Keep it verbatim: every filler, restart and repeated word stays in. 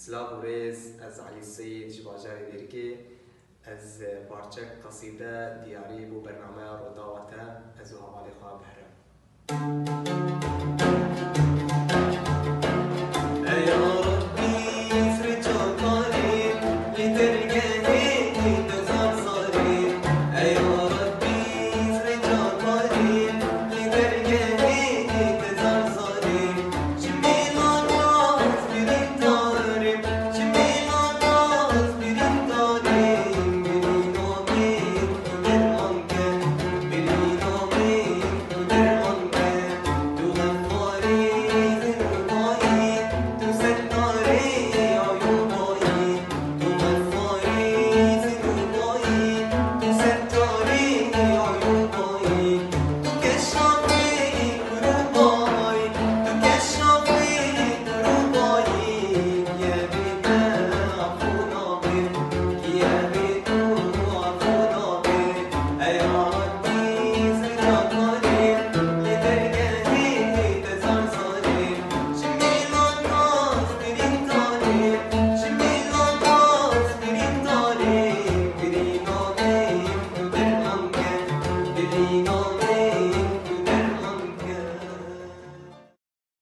Silav û rêz, ez Elî Seyîd ji bajarê Dêrikê. Ez parçek qesîde diyarî bo bernameya Rodawa te, ez û hevalê xwe bihrim.